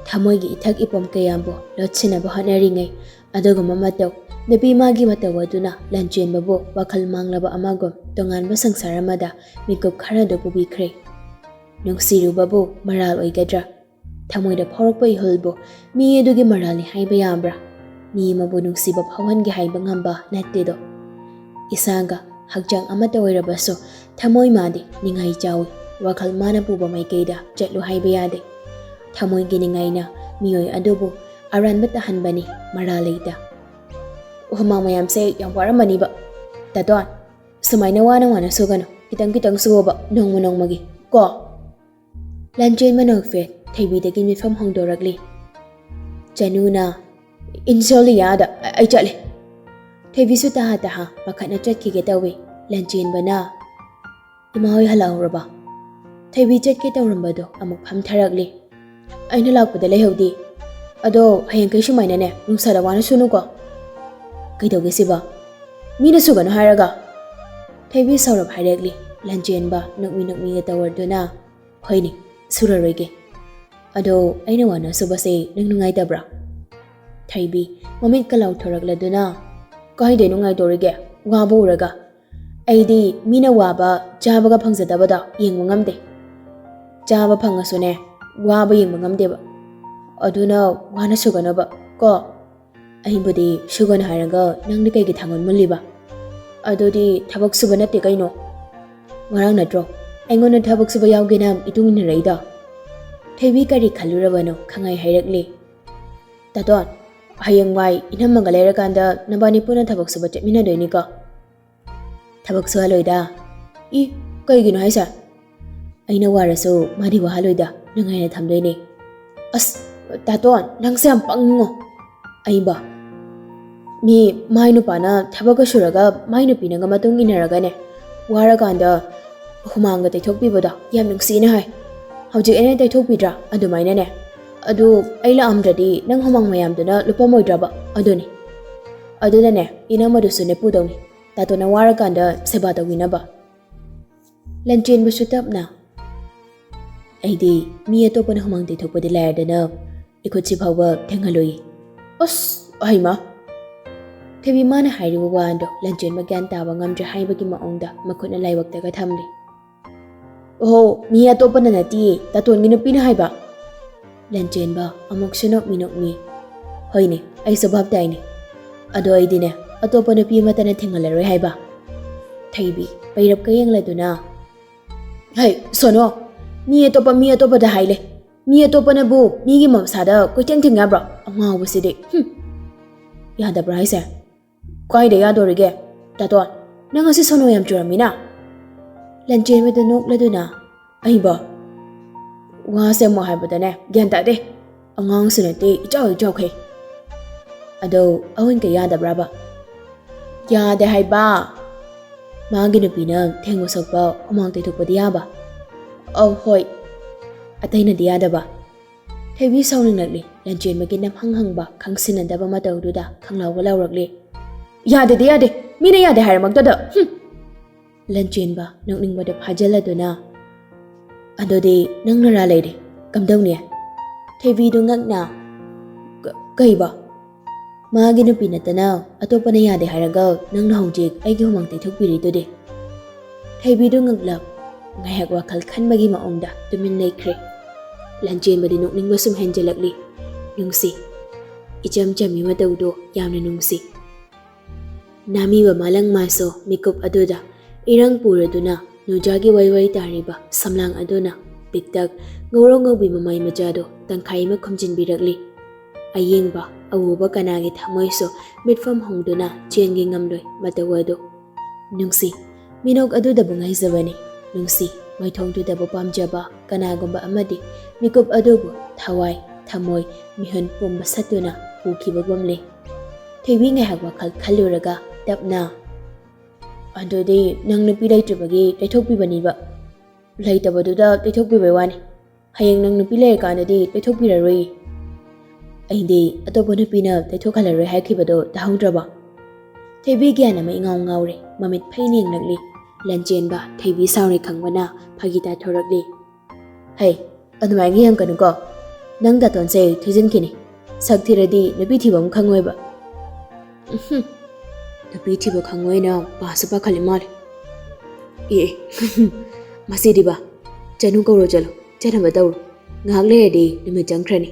ꯊꯃꯣꯏꯒꯤ ꯏꯊꯛ ꯏꯄꯣꯝ ꯀꯌꯥꯕꯨ ꯂꯣꯠꯁꯤꯟꯅꯕ ꯍꯣꯠꯅꯔꯤꯉꯩ ꯑꯗꯨꯒꯨꯝꯕ ꯃꯇꯧ, ꯅꯨꯄꯤ ꯃꯥꯒꯤ ꯃꯇꯧ ꯑꯗꯨꯅ ꯂꯟꯆꯦꯟꯕꯕꯨ ꯋꯥꯈꯜ ꯃꯥꯡꯂꯕ ꯑꯃꯒꯨꯝ ꯇꯣꯉꯥꯟꯕ ꯁꯪꯁꯥꯔ ꯑꯃꯗ ꯃꯤꯀꯨꯞ ꯈꯔꯗ ꯄꯨꯕꯤꯈ꯭ꯔꯦ꯫ ꯅꯨꯡꯁꯤꯔꯨꯕꯕꯨ ꯃꯔꯥꯜ ꯑꯣꯏꯒꯗ꯭ꯔꯥ? ꯊꯃꯣꯏꯗ ꯐꯥꯎꯔꯛꯄ ꯏꯍꯨꯜꯕꯨ ꯃꯤ ꯑꯗꯨꯒꯤ ꯃꯔꯥꯜꯅꯤ ꯍꯥꯏꯕ ꯌꯥꯕ꯭ꯔꯥ? ꯃꯤ ꯑꯃꯕꯨ ꯅꯨꯡꯁꯤꯕ ꯐꯥꯎꯍꯟꯒꯦ ꯍꯥꯏꯕ ꯉꯝꯕ ꯅꯠꯇꯦꯗꯣ꯫ ꯏꯁꯥꯒ ꯍꯛꯆꯥꯡ ꯑꯃꯠꯇ ꯑꯣꯏꯔꯕꯁꯨ ꯊꯃꯣꯏ ꯃꯥꯗꯤ ꯅꯤꯡꯉꯥꯏ ꯆꯥꯎꯏ꯫ ꯋꯥꯈꯜ ꯃꯥꯅ ꯄꯨꯕ ꯃꯥꯏꯀꯩꯗ ꯆꯠꯂꯨ ꯍꯥꯏꯕ ꯌꯥꯗꯦ꯫ ꯊꯃꯣꯏꯒꯤ ꯅꯤꯡꯉꯥꯏꯅ ꯃꯤꯑꯣꯏ ꯑꯗꯨꯕꯨ ꯑꯔꯥꯟꯕ ꯇꯥꯍꯟꯕꯅꯤ, ꯃꯔꯥꯜ ꯂꯩꯇ꯫ ꯍꯨꯃꯥꯡ ꯃꯌꯥꯝꯁꯦ ꯌꯥꯝ ꯋꯥꯔꯝꯃꯅꯤꯕ꯫ ꯇꯥꯇꯣꯟ, ꯁꯨꯃꯥꯏꯅ ꯋꯥꯅ ꯋꯥꯅ ꯁꯨꯒꯅꯨ, ꯈꯤꯇꯪ ꯈꯤꯇꯪ ꯁꯨꯑꯣꯕ ꯅꯣꯡꯃ ꯅꯣꯡꯃꯒꯤ ꯀꯣ꯫ ꯂꯟꯆꯦꯟꯕ ꯅꯣꯛꯐꯦꯠ ꯊꯩꯕꯤꯗꯒꯤ ꯃꯤꯠꯐꯝ ꯍꯣꯡꯗꯣꯔꯛꯂꯤ꯫ ꯆꯅꯨꯅ, "ꯏꯟꯁꯣꯂꯤꯌꯥꯗ ꯑꯩ ꯆꯠꯂꯦ꯫" ꯊꯩꯕꯤꯁꯨ ꯇꯍꯥ ꯇꯍꯥ ꯄꯥꯈꯠꯅ ꯆꯠꯈꯤꯒꯦ ꯇꯧꯏ꯫ ꯂꯟꯆꯦꯟꯕꯅ, "ꯏꯃꯥ ꯍꯣꯏ ꯍꯜꯂꯛꯍꯧꯔꯕ?" ꯊꯩꯕꯤ ꯆꯠꯀꯦ ꯇꯧꯔꯝꯕꯗꯣ ꯑꯃꯨꯛ ꯐꯝꯊꯔꯛꯂꯤ꯫ "ꯑꯩꯅ ꯂꯥꯛꯄꯗ ꯂꯩꯍꯧꯗꯦ꯫ ꯑꯗꯣ ꯍꯌꯦꯡꯈꯩ ꯁꯨꯃꯥꯏꯅꯅꯦ ꯅꯨꯡꯁꯥꯗ ꯋꯥꯅ ꯁꯨꯅꯨꯀꯣ꯫" "ꯀꯩꯗꯧꯒꯦ ꯁꯤꯕꯣ? ꯃꯤꯅ ꯁꯨꯒꯅꯨ ꯍꯥꯏꯔꯒ?" ꯊꯩꯕꯤ ꯁꯥꯎꯔꯞ ꯍꯥꯏꯔꯛꯂꯤ꯫ ꯂꯟꯆꯦꯟꯕ ꯅꯣꯛꯃꯤ ꯅꯣꯛꯃꯤꯒ ꯇꯧꯔꯗꯨꯅ, "ꯍꯣꯏꯅꯦ, ꯁꯨꯔꯔꯣꯏꯒꯦ꯫ ꯑꯗꯣ ꯑꯩꯅ ꯋꯥꯅ ꯁꯨꯕꯁꯦ ꯅꯪ ꯅꯨꯡꯉꯥꯏꯇꯕ꯭ꯔꯥ?" ꯊꯩꯕꯤ ꯃꯃꯤꯠꯀ ꯂꯥꯎꯊꯣꯔꯛꯂꯗꯨꯅ, "ꯀꯥꯏꯗꯩ ꯅꯨꯡꯉꯥꯏꯗꯣꯔꯤꯒꯦ ꯋꯥꯕ ꯎꯔꯒ? ꯑꯩꯗꯤ ꯃꯤꯅ ꯋꯥꯕ ꯆꯥꯕꯒ ꯐꯪꯖꯗꯕꯗꯣ ꯌꯦꯡꯕ ꯉꯝꯗꯦ꯫ ꯆꯥꯕ ꯐꯪꯉꯁꯨꯅꯦ ꯋꯥꯕ ꯌꯦꯡꯕ ꯉꯝꯗꯦꯕ꯫ ꯑꯗꯨꯅ ꯋꯥꯅ ꯁꯨꯒꯅꯣꯕ ꯀꯣ꯫ ꯑꯩꯕꯨꯗꯤ ꯁꯨꯒꯅꯨ ꯍꯥꯏꯔꯒ ꯅꯪꯗꯤ ꯀꯩꯒꯤ ꯊꯥꯡꯒꯣꯜ ꯃꯨꯜꯂꯤꯕ? ꯑꯗꯨꯗꯤ ꯊꯕꯛ ꯁꯨꯕ ꯅꯠꯇꯦ ꯀꯩꯅꯣ꯫ ꯉꯔꯥꯡ ꯅꯠꯇ꯭ꯔꯣ ꯑꯩꯉꯣꯟꯗ ꯊꯕꯛ ꯁꯨꯕ ꯌꯥꯎꯒꯦꯅ ꯏꯇꯨꯡ ꯏꯟꯅꯔꯛꯏꯗꯣ?" ꯊꯩꯕꯤ ꯀꯔꯤ ꯈꯜꯂꯨꯔꯕꯅꯣ ꯈꯪꯉꯥꯏ ꯍꯥꯏꯔꯛꯂꯤ꯫ "ꯇꯥꯇꯣꯟ, ꯍꯌꯦꯡꯋꯥꯏ ꯏꯅꯝꯃꯒ ꯂꯩꯔꯀꯥꯟꯗ ꯅꯕꯥꯅꯤ ꯄꯨꯟꯅ ꯊꯕꯛ ꯁꯨꯕ ꯆꯠꯃꯤꯟꯅꯗꯣꯏꯅꯤꯀꯣ?" "ꯊꯕꯛ ꯁꯨꯍꯜꯂꯣꯏꯗ꯫" "ꯏ, ꯀꯩꯒꯤꯅꯣ ꯍꯥꯏꯁꯦ?" "ꯑꯩꯅ ꯋꯥꯔꯁꯨ ꯃꯥꯗꯤ ꯋꯥꯍꯜꯂꯣꯏꯗ, ꯅꯨꯡꯉꯥꯏꯅ ꯊꯝꯗꯣꯏꯅꯦ꯫" "ꯑꯁ, ꯇꯥꯇꯣꯟ, ꯅꯪꯁꯦ ꯌꯥꯝ ꯄꯪꯉꯤꯉꯣ꯫" "ꯑꯩꯕꯣ?" ꯃꯤ ꯃꯥꯏ ꯅꯨꯄꯥꯅ ꯊꯕꯛꯀ ꯁꯨꯔꯒ ꯃꯥꯏ ꯅꯨꯄꯤꯅꯒ ꯃꯇꯨꯡ ꯏꯟꯅꯔꯒꯅꯦ, ꯋꯥꯔꯀꯥꯟꯗ ꯍꯨꯃꯥꯡꯒ ꯇꯩꯊꯣꯛꯄꯤꯕꯗꯣ ꯌꯥꯝ ꯅꯨꯡꯁꯤꯅ ꯍꯥꯏ꯫ ꯍꯧꯖꯤꯛ ꯑꯩꯅ ꯇꯩꯊꯣꯛꯄꯤꯗ꯭ꯔꯥ? ꯑꯗꯨꯃꯥꯏꯅꯅꯦ꯫ ꯑꯗꯨ ꯑꯩ ꯂꯥꯛꯑꯝꯗ꯭ꯔꯗꯤ ꯅꯪ ꯍꯨꯃꯥꯡ ꯃꯌꯥꯝꯗꯨꯅ ꯂꯨꯞꯄꯝꯃꯣꯏꯗ꯭ꯔꯕ? ꯑꯗꯨꯅꯤ꯫ ꯑꯗꯨꯅꯅꯦ, ꯏꯅꯝꯃꯗꯨꯁꯨꯅꯦ ꯄꯨꯗꯧꯅꯤ, ꯇꯥꯇꯣꯟꯅ ꯋꯥꯔꯀꯥꯟꯗ ꯁꯦꯕꯥ ꯇꯧꯕꯤꯅꯕ꯫ ꯂꯟꯆꯦꯟꯕꯁꯨ ꯇꯞꯅ, "ꯑꯩꯗꯤ ꯃꯤ ꯑꯇꯣꯞꯄꯅ ꯍꯨꯃꯥꯡ ꯇꯩꯊꯣꯛꯄꯗꯤ ꯂꯥꯏꯔꯗꯅ ꯏꯈꯨꯠꯁꯤ ꯐꯥꯎꯕ ꯊꯦꯡꯍꯜꯂꯣꯏꯌꯦ꯫" ꯑꯁ, ꯍꯩꯃꯥ! ꯊꯣꯏꯕꯤ ꯃꯥꯅ ꯍꯥꯏꯔꯤꯕ ꯋꯥꯗꯣ ꯂꯟꯆꯦꯟꯕ ꯒ꯭ꯌꯥꯟ ꯇꯥꯕ ꯉꯝꯗ꯭ꯔꯦ ꯍꯥꯏꯕꯒꯤ ꯃꯑꯣꯡꯗ ꯃꯈꯨꯠꯅ ꯂꯥꯏꯕꯛꯇꯒ ꯊꯝꯂꯤ꯫ "ꯑꯣꯍꯣ, ꯃꯤ ꯑꯇꯣꯞꯄꯅ ꯅꯠꯇꯤꯌꯦ, ꯇꯥꯇꯣꯟꯒꯤ ꯅꯨꯄꯤꯅ ꯍꯥꯏꯕ꯫" ꯂꯟꯆꯦꯟꯕ ꯑꯃꯨꯛꯁꯨ ꯅꯣꯛꯃꯤ ꯅꯣꯛꯃꯤ꯫ "ꯍꯣꯏꯅꯦ, ꯑꯩꯁꯨ ꯚꯥꯞ ꯇꯥꯏꯅꯦ꯫ ꯑꯗꯣ ꯑꯩꯗꯤꯅꯦ, ꯑꯇꯣꯞꯄ ꯅꯨꯄꯤ ꯑꯃꯠꯇꯅ ꯊꯦꯡꯍꯜꯂꯔꯣꯏ ꯍꯥꯏꯕ꯫" ꯊꯣꯏꯕꯤ ꯄꯩꯔꯞꯀ ꯌꯦꯡꯂꯗꯨꯅ, "ꯍꯩ, ꯁꯣꯅꯣ, ꯃꯤ ꯑꯇꯣꯞꯄ, ꯃꯤ ꯑꯇꯣꯞꯄꯗ ꯍꯥꯏꯂꯦ꯫ ꯃꯤ ꯑꯇꯣꯞꯄꯅꯕꯨ ꯃꯤꯒꯤ ꯃꯁꯥꯗ ꯀꯣꯏꯊꯦꯡ ꯊꯦꯡ ꯌꯥꯕ꯭ꯔꯣ? ꯑꯉꯥꯎꯕꯁꯤꯗꯤ꯫ ꯍꯨꯝ꯫ ꯌꯥꯗꯕ꯭ꯔꯥ ꯍꯥꯏꯁꯦ? ꯀꯥꯏꯗ ꯌꯥꯗꯣꯔꯤꯒꯦ? ꯇꯥꯇꯣꯟ, ꯅꯪ ꯉꯁꯤ ꯁꯣꯅꯣ ꯌꯥꯝ ꯆꯨꯔꯝꯃꯤꯅ?" ꯂꯟꯆꯦꯟꯕꯗ ꯅꯣꯛꯂꯗꯨꯅ, "ꯑꯩꯕꯣ? ꯋꯥꯁꯦ ꯑꯃꯨꯛ ꯍꯥꯏꯕꯗꯅꯦ ꯒ꯭ꯌꯥꯟ ꯇꯥꯗꯦ꯫ ꯑꯉꯥꯡꯁꯨ ꯅꯠꯇꯦ, ꯏꯆꯥꯎ ꯍꯦꯛ ꯆꯥꯎꯈꯩ꯫" "ꯑꯗꯣ ꯑꯋꯨꯟꯒ ꯌꯥꯗꯕ꯭ꯔꯕ?" "ꯌꯥꯗꯦ ꯍꯥꯏꯕ꯫ ꯃꯥꯒꯤ ꯅꯨꯄꯤꯅ ꯊꯦꯡꯕ ꯁꯣꯛꯄ ꯍꯨꯃꯥꯡ ꯇꯩꯊꯣꯛꯄꯗꯤ ꯌꯥꯕ?" "ꯑꯧ, ꯍꯣꯏ꯫ ꯑꯇꯩꯅꯗꯤ ꯌꯥꯗꯕ?" ꯊꯣꯏꯕꯤ ꯁꯥꯎꯅꯤꯡꯂꯛꯂꯤ꯫ ꯂꯟꯆꯦꯟꯕꯒꯤ ꯅꯝꯍꯪ ꯍꯪꯕ ꯈꯪꯁꯤꯟꯅꯗꯕ ꯃꯇꯧꯗꯨꯗ ꯈꯪꯂꯥꯎꯕ ꯂꯥꯎꯔꯛꯂꯤ꯫ "ꯌꯥꯗꯦꯗꯤ ꯌꯥꯗꯦ, ꯃꯤꯅ ꯌꯥꯗꯦ ꯍꯥꯏꯔꯃꯛꯇꯗ, ꯍꯨꯝ!" ꯂꯟꯆꯦꯟꯕ ꯅꯣꯛꯅꯤꯡꯕꯗ ꯐꯥꯖꯤꯜꯂꯗꯨꯅ, "ꯑꯗꯨꯗꯤ ꯅꯪ ꯅꯔꯥ ꯂꯩꯔꯦ, ꯀꯝꯗꯧꯅꯤ?" ꯊꯣꯏꯕꯤꯗꯨ ꯉꯛꯅ, "ꯀ-, ꯀꯩꯕ? ꯃꯥꯒꯤ ꯅꯨꯄꯤ ꯅꯠꯇꯅ ꯑꯇꯣꯞꯄꯅ ꯌꯥꯗꯦ ꯍꯥꯏꯔꯒ ꯅꯪꯅ ꯍꯧꯖꯤꯛ ꯑꯩꯒꯤ ꯍꯨꯃꯥꯡ ꯇꯩꯊꯣꯛꯄꯤꯔꯤꯗꯨꯗꯤ?" ꯊꯣꯏꯕꯤꯗꯨ ꯉꯛꯂꯞ, ꯉꯥꯏꯍꯥꯛ ꯋꯥꯈꯜ ꯈꯟꯕꯒꯤ ꯃꯑꯣꯡꯗ ꯇꯨꯃꯤꯟ ꯂꯩꯈ꯭ꯔꯦ꯫ ꯂꯟꯆꯦꯟꯕꯗꯤ ꯅꯣꯛꯅꯤꯡꯕ ꯁꯨꯝ ꯍꯦꯟꯖꯤꯜꯂꯛꯂꯤ꯫ ꯅꯨꯡꯁꯤ꯫ ꯏꯆꯝ ꯆꯝꯃꯤ ꯃꯇꯧꯗꯣ ꯌꯥꯝꯅ ꯅꯨꯡꯁꯤ꯫ ꯅꯥꯃꯤꯕ ꯃꯥꯂꯪ ꯃꯥꯁꯨ ꯃꯤꯀꯨꯞ ꯑꯗꯨꯗ ꯏꯔꯪ ꯄꯨꯔꯗꯨꯅ ꯅꯨꯖꯥꯒꯤ ꯋꯥꯏ ꯋꯥꯏ ꯇꯥꯔꯤꯕ ꯁꯝꯂꯥꯡ ꯑꯗꯨꯅ ꯄꯤꯛꯇꯛ ꯉꯧꯔꯣꯛ ꯉꯧꯕꯤ ꯃꯃꯥꯏ ꯃꯆꯥꯗꯨ ꯇꯪꯈꯥꯏ ꯑꯃ ꯈꯨꯝꯖꯤꯟꯕꯤꯔꯛꯂꯤ꯫ ꯑꯌꯦꯡꯕ ꯑꯎꯕ ꯀꯅꯥꯒꯤ ꯊꯃꯣꯏꯁꯨ ꯃꯤꯠꯐꯝ ꯍꯣꯡꯗꯨꯅ ꯆꯦꯟꯒꯦ ꯉꯝꯂꯣꯏ ꯃꯇꯧ ꯑꯗꯨ꯫ ꯅꯨꯡꯁꯤ, ꯃꯤꯅꯣꯛ ꯑꯗꯨꯗꯕꯨ ꯉꯥꯏꯖꯕꯅꯤ꯫ ꯅꯨꯡꯁꯤ, ꯃꯥꯏꯊꯣꯡꯗꯨꯗꯕꯨ ꯄꯥꯝꯖꯕ ꯀꯅꯥꯒꯨꯝꯕ ꯑꯃꯗꯤ ꯃꯤꯀꯨꯞ ꯑꯗꯨꯕꯨ ꯊꯋꯥꯏ, ꯊꯃꯣꯏ, ꯃꯤꯍꯨꯟ ꯄꯨꯝꯕ ꯁꯠꯇꯨꯅ ꯎꯈꯤꯕꯒꯨꯝꯂꯤ꯫ ꯊꯣꯏꯕꯤ ꯉꯥꯏꯍꯥꯛ ꯋꯥꯈꯜ ꯈꯜꯂꯨꯔꯒ ꯇꯞꯅ, "ꯑꯗꯨꯗꯤ ꯅꯪ ꯅꯨꯄꯤ ꯂꯩꯇ꯭ꯔꯤꯕꯒꯤ ꯇꯩꯊꯣꯛꯄꯤꯕꯅꯤꯕ꯫ ꯂꯩꯇꯕꯗꯨꯗ ꯇꯩꯊꯣꯛꯄꯤꯕꯩ ꯋꯥꯅꯤ꯫ ꯍꯌꯦꯡ ꯅꯪ ꯅꯨꯄꯤ ꯂꯩꯔꯀꯥꯟꯗꯗꯤ ꯇꯩꯊꯣꯛꯄꯤꯔꯔꯣꯏ꯫" "ꯑꯩꯗꯤ ꯑꯇꯣꯞꯄ ꯅꯨꯄꯤꯅ ꯇꯩꯊꯣꯛꯍꯜꯂꯔꯣꯏ ꯍꯥꯏꯈꯤꯕꯗꯣ ꯇꯥꯍꯧꯗ꯭ꯔꯕ?" ꯊꯣꯏꯕꯤ ꯒ꯭ꯌꯥꯟ ꯑꯃ ꯏꯉꯥꯎ ꯉꯥꯎꯔꯦ꯫ ꯃꯃꯤꯠ ꯐꯩꯅ ꯌꯦꯡꯂꯛꯂꯤ꯫ ꯂꯟꯆꯦꯟꯕ ꯊꯣꯏꯕꯤ ꯁꯥꯎꯔꯦ ꯈꯪꯕꯅ ꯐꯥꯒꯤ ꯇꯥꯊꯣꯔꯛꯂꯤ꯫ "ꯍꯩ, ꯑꯗꯨꯃꯥꯏꯅ ꯌꯦꯡꯒꯅꯨꯀꯣ꯫ ꯅꯪ ꯗꯥꯇꯣꯟꯁꯦ ꯊꯤꯖꯤꯟꯈꯤꯅꯤ꯫ ꯁꯛ ꯊꯤꯔꯗꯤ ꯅꯨꯄꯤ ꯊꯤꯕ ꯑꯃ ꯈꯪꯉꯣꯏꯕ꯫" "ꯎꯝꯍꯨꯝ, ꯅꯨꯄꯤ ꯊꯤꯕ ꯈꯪꯉꯣꯏꯅ ꯄꯥꯁꯨ ꯄꯥꯈꯠꯂꯤ ꯃꯥꯜꯂꯦ꯫ ꯑꯦ, ꯑꯦ, ꯃꯁꯤꯗꯤꯕ, ꯆꯅꯨ ꯀꯧꯔꯣ ꯆꯠꯂꯣ, ꯆꯠꯅꯕ ꯇꯧꯔꯣ꯫ ꯉꯥꯏꯍꯥꯛ ꯂꯩꯔꯗꯤ ꯅꯨꯃꯤꯠ ꯆꯪꯈ꯭ꯔꯅꯤ꯫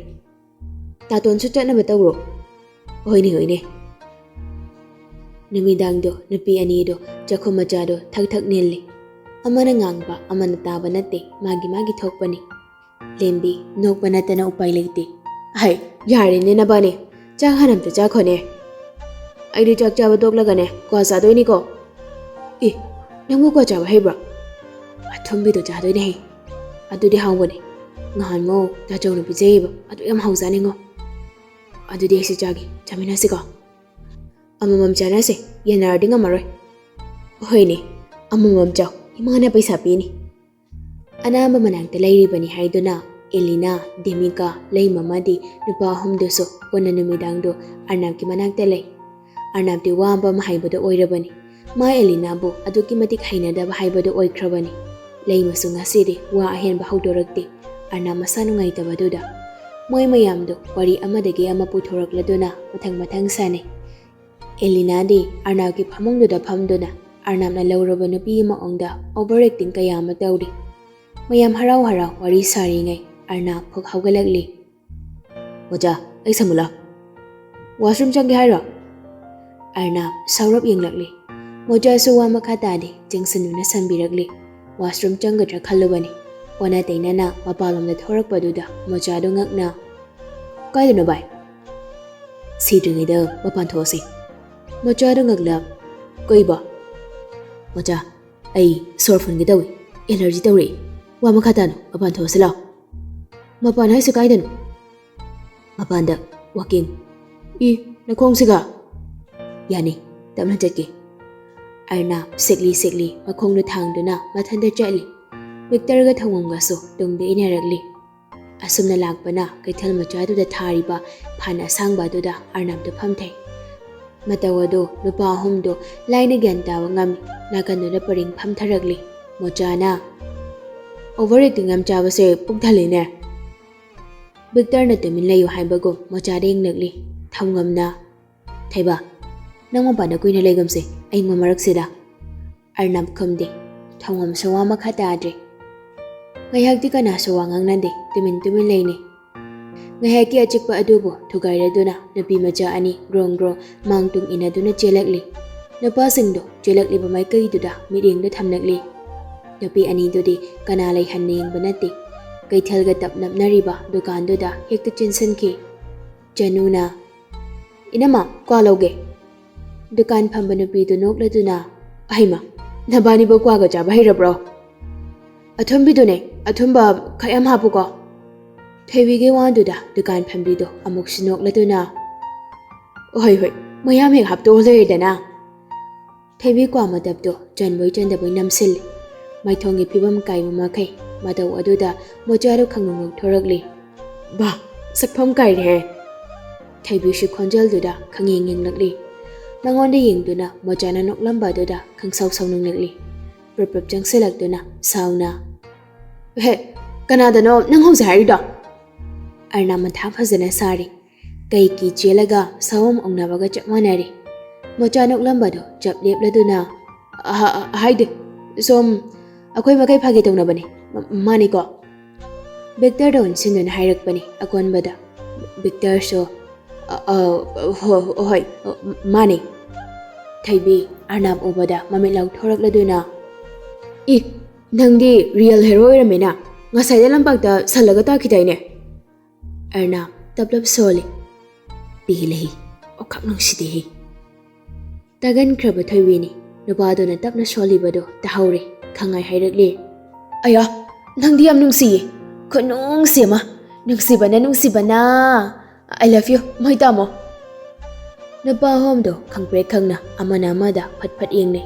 ꯗꯥꯇꯣꯟꯁꯨ ꯆꯠꯅꯕ ꯇꯧꯔꯣ꯫" "ꯍꯣꯏꯅꯦ, ꯍꯣꯏꯅꯦ꯫" ꯅꯨꯃꯤꯗꯥꯡꯗꯣ ꯅꯨꯄꯤ ꯑꯅꯤꯗꯣ ꯆꯥꯛꯈꯨꯝ ꯃꯆꯥꯗꯣ ꯊꯛ ꯊꯛ ꯅꯤꯜꯂꯤ꯫ ꯑꯃꯅ ꯉꯥꯡꯕ ꯑꯃꯅ ꯇꯥꯕ ꯅꯠꯇꯦ, ꯃꯥꯒꯤ ꯃꯥꯒꯤ ꯊꯣꯛꯄꯅꯤ꯫ ꯂꯦꯝꯕꯤ ꯅꯣꯛꯄ ꯅꯠꯇꯅ ꯎꯄꯥꯏ ꯂꯩꯇꯦ꯫ "ꯍꯩ, ꯌꯥꯔꯦꯅꯦ ꯅꯕꯥꯅꯤ, ꯆꯥꯛ ꯍꯥꯟꯅ ꯑꯝꯇ ꯆꯥꯈꯣꯅꯦ꯫ ꯑꯩꯗꯤ ꯆꯥꯛ ꯆꯥꯕ ꯇꯣꯛꯂꯒꯅꯦ ꯀ꯭ꯋꯥ ꯆꯥꯗꯣꯏꯅꯤꯀꯣ꯫" "ꯑꯦ, ꯅꯪꯕꯨ ꯀ꯭ꯋꯥ ꯆꯥꯕ ꯍꯩꯕ꯭ꯔꯣ?" "ꯑꯊꯨꯝꯕꯤꯗꯣ ꯆꯥꯗꯣꯏꯅꯦ ꯍꯦ꯫ ꯑꯗꯨꯗꯤ ꯍꯥꯎꯕꯅꯦ꯫ ꯉꯍꯥꯟꯃꯨꯛ ꯇꯥꯆꯧꯅ ꯄꯤꯖꯩꯌꯦꯕ, ꯑꯗꯨ ꯌꯥꯝ ꯍꯥꯎꯖꯥꯅꯤꯉꯣ꯫" "ꯑꯗꯨꯗꯤ ꯑꯩꯁꯨ ꯆꯥꯒꯦ, ꯆꯥꯃꯤꯟꯅꯁꯤꯀꯣ꯫" "ꯑꯃꯃꯝ ꯆꯥꯅꯁꯦ, ꯌꯥꯅꯔꯗꯤ ꯉꯝꯃꯔꯣꯏ꯫" "ꯍꯣꯏꯅꯦ, ꯑꯃꯃꯝ ꯆꯥꯎ, ꯏꯃꯥꯅ ꯄꯩꯁꯥ ꯄꯤꯅꯤ꯫" ꯑꯅꯥꯕ ꯃꯅꯥꯛꯇ ꯂꯩꯔꯤꯕꯅꯤ ꯍꯥꯏꯗꯨꯅ ꯑꯦꯂꯤꯅꯥ, ꯗꯦꯃꯤꯀꯥ, ꯂꯩꯃ ꯑꯃꯗꯤ ꯅꯨꯄꯥ ꯑꯍꯨꯝꯗꯨꯁꯨ ꯄꯨꯟꯅ ꯅꯨꯃꯤꯗꯥꯡꯗꯣ ꯑꯔꯅꯥꯞꯀꯤ ꯃꯅꯥꯛꯇ ꯂꯩ꯫ ꯑꯔꯅꯥꯞꯇꯤ ꯋꯥ ꯑꯃ ꯍꯥꯏꯕꯗꯣ ꯑꯣꯏꯔꯕꯅꯤ꯫ ꯃꯥ ꯑꯦꯂꯤꯅꯥꯕꯨ ꯑꯗꯨꯛꯀꯤ ꯃꯇꯤꯛ ꯍꯩꯅꯗꯕ ꯍꯥꯏꯕꯗꯨ ꯑꯣꯏꯈ꯭ꯔꯕꯅꯤ꯫ ꯂꯩꯃꯁꯨ ꯉꯁꯤꯗꯤ ꯋꯥ ꯑꯍꯦꯟꯕ ꯍꯧꯗꯣꯔꯛꯇꯦ꯫ ꯑꯔꯅꯥꯞ ꯃꯁꯥ ꯅꯨꯡꯉꯥꯏꯇꯕꯗꯨꯗ꯫ ꯃꯣꯏ ꯃꯌꯥꯝꯗꯨ ꯋꯥꯔꯤ ꯑꯃꯗꯒꯤ ꯑꯃ ꯄꯨꯊꯣꯔꯛꯂꯗꯨꯅ ꯃꯊꯪ ꯃꯊꯪ ꯁꯥꯟꯅꯩ꯫ ꯑꯦꯂꯤꯅꯥꯗꯤ ꯑꯔꯅꯥꯞꯀꯤ ꯐꯃꯨꯡꯗꯨꯗ ꯐꯝꯗꯨꯅ ꯑꯔꯅꯥꯞꯅ ꯂꯧꯔꯕ ꯅꯨꯄꯤꯒꯤ ꯃꯑꯣꯡꯗ over acting ꯀꯌꯥ ꯑꯃ ꯇꯧꯔꯤ꯫ ꯃꯌꯥꯝ ꯍꯔꯥꯎ ꯍꯔꯥꯎ ꯋꯥꯔꯤ ꯁꯥꯔꯤꯉꯩ ꯑꯔꯅꯥꯞ ꯐꯨꯛ ꯍꯧꯒꯠꯂꯛꯂꯤ꯫ "ꯃꯣꯆꯥ, ꯑꯩ ꯁꯝꯃꯨ ꯂꯥꯎ꯫" "Washroom ꯆꯪꯒꯦ ꯍꯥꯏꯔꯣ?" ꯑꯔꯅꯥꯞ ꯁꯥꯎꯔꯞ ꯌꯦꯡꯂꯛꯂꯤ꯫ ꯃꯣꯆꯥꯁꯨ ꯋꯥ ꯃꯈꯥ ꯇꯥꯗꯦ, ꯆꯪꯁꯤꯟꯗꯨꯅ ꯁꯝꯕꯤꯔꯛꯂꯤ꯫ Washroom ꯆꯪꯒꯗ꯭ꯔꯥ ꯈꯜꯂꯨꯕꯅꯤ꯫ ꯑꯣꯟꯅ ꯇꯩꯅꯅ ꯃꯄꯥꯟꯂꯣꯝꯗ ꯊꯣꯔꯛꯄꯗꯨꯗ ꯃꯣꯆꯥꯗꯨ ꯉꯛꯅ, "ꯀꯥꯏꯗꯅꯣ ꯚꯥꯏ?" "ꯁꯤꯗ꯭ꯔꯤꯉꯩꯗ ꯃꯄꯥꯟ ꯊꯣꯛꯑꯁꯤ꯫" ꯃꯣꯆꯥꯗꯨ ꯉꯛꯂꯛ, "ꯀꯩꯕ?" "ꯃꯣꯆꯥ, ꯑꯩ ꯁꯣꯔ ꯐꯨꯟꯒꯦ ꯇꯧꯏ, allergy ꯇꯧꯔꯛꯏ꯫ ꯋꯥ ꯃꯈꯥ ꯇꯥꯅꯨ, ꯃꯄꯥꯟ ꯊꯣꯛꯑꯁꯤ ꯂꯥꯎ꯫" "ꯃꯄꯥꯟ ꯍꯥꯏꯁꯦ ꯀꯥꯏꯗꯅꯣ?" "ꯃꯄꯥꯟꯗ, walking꯫" "ꯏ, ꯅꯈꯣꯡꯁꯤꯒ?" "ꯌꯥꯅꯤ, ꯇꯞꯅ ꯆꯠꯀꯦ꯫" ꯑꯔꯅꯥꯕ ꯁꯤꯛꯂꯤ ꯁꯤꯛꯂꯤ ꯃꯈꯣꯡꯗꯨ ꯊꯥꯡꯗꯨꯅ ꯃꯊꯟꯇ ꯆꯠꯂꯤ꯫ ꯕꯤꯛꯇꯔꯒ ꯊꯧꯉꯝꯒꯁꯨ ꯇꯨꯡꯗ ꯏꯟꯅꯔꯛꯂꯤ꯫ ꯑꯁꯨꯝꯅ ꯂꯥꯛꯄꯅ ꯀꯩꯊꯦꯜ ꯃꯆꯥꯗꯨꯗ ꯊꯥꯔꯤꯕ ꯐꯥꯟ ꯑꯁꯥꯡꯕ ꯑꯗꯨꯗ ꯑꯔꯅꯥꯕꯗꯨ ꯐꯝꯊꯩ꯫ ꯃꯇꯧ ꯑꯗꯨ ꯅꯨꯄꯥ ꯑꯍꯨꯝꯗꯨ ꯂꯥꯏꯅ ꯒ꯭ꯌꯥꯟ ꯇꯥꯕ ꯉꯝꯃꯤ꯫ ꯅꯥꯀꯟꯗꯨꯗ ꯄꯔꯦꯡ ꯐꯝꯊꯔꯛꯂꯤ꯫ ꯃꯣꯆꯥꯅ, "ꯑꯣꯚꯔ ꯑꯦꯛꯇꯤꯡ ꯌꯥꯝ ꯆꯥꯕꯁꯦ ꯄꯨꯛ ꯊꯜꯂꯤꯅꯦ꯫" ꯕꯤꯛꯇꯔꯅ ꯇꯨꯃꯤꯟ ꯂꯩꯌꯨ ꯍꯥꯏꯕꯒꯨꯝ ꯃꯣꯆꯥꯗ ꯌꯦꯡꯂꯛꯂꯤ꯫ ꯊꯧꯉꯝꯅ, "ꯊꯩꯕ, ꯅꯪ ꯃꯄꯥꯟꯗ ꯀꯨꯏꯅ ꯂꯩꯒꯨꯝꯁꯦ, ꯑꯏꯪꯕ ꯃꯔꯛꯁꯤꯗ꯫" ꯑꯔꯅꯥꯕ ꯈꯨꯝꯗꯦ꯫ ꯊꯧꯉꯝꯁꯨ ꯋꯥ ꯃꯈꯥ ꯇꯥꯗ꯭ꯔꯦ꯫ ꯉꯥꯏꯍꯥꯛꯇꯤ ꯀꯅꯥꯁꯨ ꯋꯥ ꯉꯥꯡꯅꯗꯦ, ꯇꯨꯃꯤꯟ ꯇꯨꯃꯤꯟ ꯂꯩꯅꯩ꯫ ꯉꯥꯏꯍꯥꯛꯀꯤ ꯑꯆꯤꯛꯄ ꯑꯗꯨꯕꯨ ꯊꯨꯒꯥꯏꯔꯗꯨꯅ ꯅꯨꯄꯤ ꯃꯆꯥ ꯑꯅꯤ ꯒ꯭ꯔꯣꯡ ꯒ꯭ꯔꯣꯡ ꯃꯥꯡ ꯇꯨꯡ ꯏꯟꯅꯗꯨꯅ ꯆꯦꯜꯂꯛꯂꯤ꯫ ꯅꯨꯄꯥꯁꯤꯡꯗꯨ ꯆꯦꯜꯂꯛꯂꯤꯕ ꯃꯥꯏꯀꯩꯗꯨꯗ ꯃꯤꯠꯌꯦꯡꯗꯨ ꯊꯝꯂꯛꯂꯤ꯫ ꯅꯨꯄꯤ ꯑꯅꯤꯗꯨꯗꯤ ꯀꯅꯥ ꯂꯩ ꯍꯟꯅ ꯌꯦꯡꯕ ꯅꯠꯇꯦ꯫ ꯀꯩꯊꯦꯜꯒ ꯇꯞ ꯅꯞꯅꯔꯤꯕ ꯗꯨꯀꯥꯟꯗꯨꯗ ꯍꯦꯛꯇ ꯆꯦꯟꯁꯤꯟꯈꯤ꯫ ꯆꯅꯨꯅ, "ꯏꯅꯝꯃ, ꯀ꯭ꯋꯥ ꯂꯧꯒꯦ꯫" ꯗꯨꯀꯥꯟ ꯐꯝꯕ ꯅꯨꯄꯤꯗꯨ ꯅꯣꯛꯂꯗꯨꯅ, "ꯑꯍꯩꯃ, ꯅꯕꯥꯅꯤꯕꯨ ꯀ꯭ꯋꯥꯒ ꯆꯥꯕ ꯍꯩꯔꯕ꯭ꯔꯣ?" "ꯑꯊꯨꯝꯕꯤꯗꯨꯅꯦ, ꯑꯊꯨꯝꯕ ꯈꯔ ꯌꯥꯝ ꯍꯥꯞꯄꯨꯀꯣ꯫" ꯊꯣꯏꯕꯤꯒꯤ ꯋꯥꯗꯨꯗ ꯗꯨꯀꯥꯟ ꯐꯝꯕꯤꯗꯨ ꯑꯃꯨꯛꯁꯨ ꯅꯣꯛꯂꯗꯨꯅ, "ꯍꯣꯏ, ꯍꯣꯏ, ꯃꯌꯥꯝ ꯍꯦꯛ ꯍꯥꯞꯇꯣꯛꯑ ꯂꯣꯏꯔꯦꯗꯅ꯫" ꯊꯣꯏꯕꯤ ꯀ꯭ꯋꯥ ꯃꯇꯞꯇꯨ ꯆꯟꯕꯣꯏ ꯆꯟꯗꯕꯣꯏ ꯅꯝꯁꯤꯜꯂꯤ꯫ ꯃꯥꯏꯊꯣꯡꯒꯤ ꯐꯤꯕꯝ ꯀꯥꯏꯕ ꯃꯈꯩ ꯃꯇꯧ ꯑꯗꯨꯗ ꯃꯣꯆꯥꯗꯨ ꯈꯪꯅꯣꯛ ꯅꯣꯛꯊꯣꯔꯛꯂꯤ꯫ "ꯕꯥ, ꯁꯛꯐꯝ ꯀꯥꯏꯔꯦꯍꯦ!" ꯊꯣꯏꯕꯤꯁꯨ ꯈꯣꯟꯖꯦꯜꯗꯨꯗ ꯈꯪꯌꯦꯡ ꯌꯦꯡꯂꯛꯂꯤ꯫ ꯃꯉꯣꯟꯗ ꯌꯦꯡꯗꯨꯅ ꯃꯣꯆꯥꯅ ꯅꯣꯛꯂꯝꯕ ꯑꯗꯨꯗ ꯈꯪꯁꯥꯎ ꯁꯥꯎꯅꯤꯡꯂꯛꯂꯤ꯫ ꯄ꯭ꯔꯞ ꯄ꯭ꯔꯞ ꯆꯪꯁꯤꯜꯂꯛꯇꯨꯅ ꯁꯥꯎꯅ, "ꯍꯦ, ꯀꯅꯥꯗꯅꯣ ꯅꯪ ꯍꯧꯖꯤꯛ ꯍꯥꯏꯔꯤꯗꯣ?" ꯑꯔꯅꯥ ꯃꯊꯥ ꯐꯖꯅ ꯁꯥꯔꯤ꯫ ꯀꯩ ꯀꯤ ꯆꯦꯜꯂꯒ ꯁꯑꯣꯝ ꯑꯣꯛꯅꯕꯒ ꯆꯞ ꯃꯥꯟꯅꯔꯦ꯫ ꯃꯣꯆꯥ ꯅꯣꯛꯂꯝꯕꯗꯣ ꯆꯞ ꯂꯦꯞꯂꯗꯨꯅ, "ꯑꯍ-, ꯑꯍ-, ꯍꯥꯏꯗꯦ, ꯁꯣꯝ ꯑꯩꯈꯣꯏ ꯃꯈꯩ ꯐꯥꯒꯤ ꯇꯧꯅꯕꯅꯤ꯫ ꯃ-, ꯃꯥꯅꯤꯀꯣ?" ꯕꯤꯛꯇꯔꯗ ꯑꯣꯟꯁꯤꯟꯗꯨꯅ ꯍꯥꯏꯔꯛꯄꯅꯤ ꯑꯀꯣꯟꯕꯗ꯫ ꯕꯤꯛꯇꯔꯁꯨ, "ꯑ, ꯑ, ꯍꯣ-, ꯍꯣ-, ꯍꯣꯏ, ꯑ, ꯃꯥꯅꯤ꯫" ꯊꯣꯏꯕꯤ ꯑꯔꯅꯥꯞ ꯎꯕꯗ ꯃꯃꯤꯠ ꯂꯥꯎꯊꯣꯔꯛꯂꯗꯨꯅ, "ꯏ, ꯅꯪꯗꯤ ꯔꯤꯌꯦꯜ ꯍꯦꯔꯣ ꯑꯣꯏꯔꯝꯃꯦꯅ꯫ ꯉꯁꯥꯏꯗ ꯂꯝꯄꯥꯛꯇ ꯁꯜꯂꯒ ꯇꯥꯈꯤꯗꯥꯏꯅꯦ?" ꯑꯔꯅꯥꯞ ꯇꯞꯂꯞ ꯁꯣꯜꯂꯤ꯫ "ꯄꯦꯜꯂꯦꯍꯦ, ꯑꯣꯈꯥꯛ ꯅꯨꯡꯁꯤꯗꯦꯍꯦ꯫" ꯇꯥꯒꯟꯈ꯭ꯔꯕ ꯊꯣꯏꯕꯤꯅꯤ꯫ ꯅꯨꯄꯥꯗꯨꯅ ꯇꯞꯅ ꯁꯣꯜꯂꯤꯕꯗꯨ ꯇꯥꯍꯧꯔꯦ꯫ ꯈꯪꯉꯥꯏ ꯍꯥꯏꯔꯛꯂꯦ, "ꯑꯌꯥ, ꯅꯪꯗꯤ ꯌꯥꯝ ꯅꯨꯡꯁꯤꯌꯦ꯫ ꯈꯨꯅꯨꯡꯁꯤ ꯑꯃ꯫ ꯅꯨꯡꯁꯤꯕꯅ, ꯅꯨꯡꯁꯤꯕꯅ꯫ I love you, ꯃꯣꯏ ꯇꯥꯃꯣ꯫" ꯅꯨꯄꯥ ꯑꯍꯨꯝꯗꯣ ꯈꯪꯄ꯭ꯔꯦꯛ ꯈꯪꯅ ꯑꯃꯅ ꯑꯃꯗ ꯐꯠ ꯐꯠ ꯌꯦꯡꯅꯩ꯫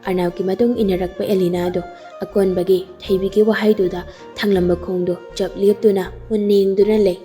ꯑꯔꯅꯕꯀꯤ ꯃꯇꯨꯡ ꯏꯟꯅꯔꯛꯄ ꯑꯦꯂꯤꯅꯥꯗꯣ ꯑꯀꯣꯟꯕꯒꯤ ꯊꯩꯕꯤꯒꯤ ꯋꯥꯍꯩꯗꯨꯗ ꯊꯥꯡꯂꯝꯕ ꯈꯣꯡꯗꯣ ꯆꯞ ꯂꯦꯞꯇꯨꯅ ꯃꯨꯟꯅ ꯌꯦꯡꯗꯨꯅ ꯂꯩ꯫